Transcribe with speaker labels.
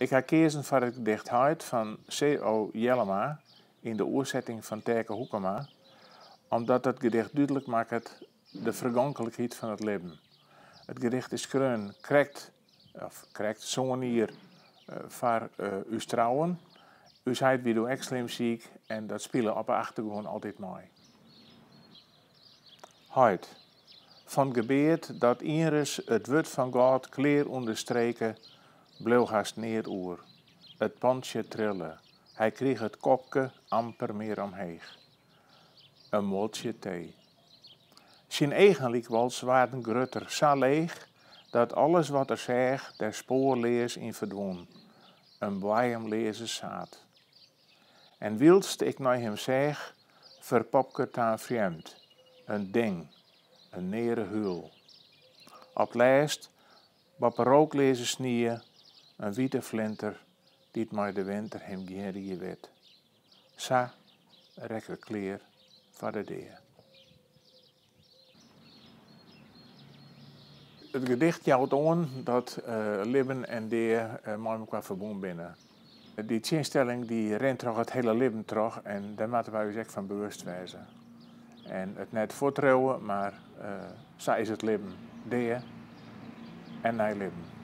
Speaker 1: Ik ha keazen foar it gedicht Heit fan C.O. Jellema yn de oersetting fan Teake Hoekema, omdat dat gedicht dúdlik makket de fergonklikheid fan it libben. It gedicht is skreaun krekt, of krekt sân jier foar ús trouwen. Us heit wie doe ek slim siik en dat spile op 'e achtergrûn altyd mei. Heit. Fan 't gebeart dat ienris it wurd fan God klear ûnderstreke, bleau hast neat oer. It pantsje trille. Hy krige it kopke amper mear omheech. In muoltsje tee. Syn eagen lykwols waarden grutter, sa leech dat alles wat er seach der spoarleas yn ferdwûn, in boaiemleaze saad. En wylst ik nei him seach, ferpopke er ta in frjemd, in ding, in neare húl. Op 't lêst, boppe rookleaze snie, in wite flinter dy't mei de winter him gjin rie wit. Sa rekke er klear foar de dea. It gedicht jout oan dat libben en dea mei mekoar ferbûn binne. Dy tsjinstelling dy rint troch it hiele libben troch en dêr moatte wy ús ek fan bewust wêze. En it net fuorttriuwe, mar sa is it libben, dea en nij libben.